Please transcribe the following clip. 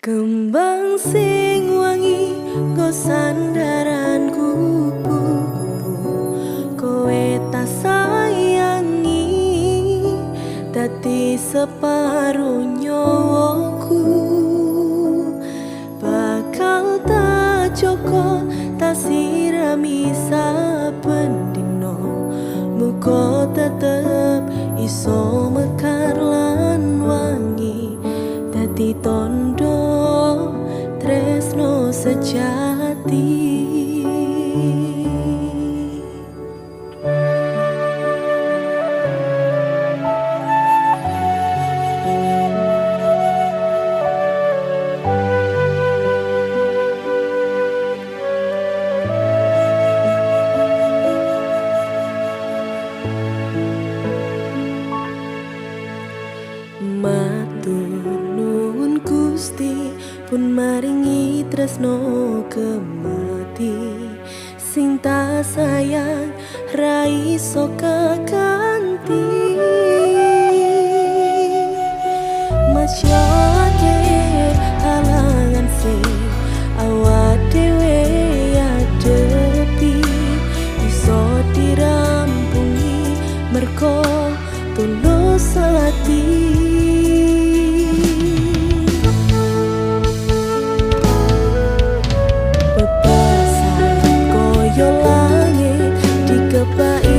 Kembang sing wangi nggo sandaran kupu-kupu, kowe tak sayangi dadi separo nyawaku. Bakal tak joko tak sirami saben dina, muga tetep iso mekar lan wangi dadi tondo tresno sejati. Matur nuwun Gusti pun maringi tresno kemati, sing tak sayang ra iso keganti. Masyake halangan sing awak dhewe adepi iso dirampungi merko tulus ati. Bebasan koyo langit dikepaki.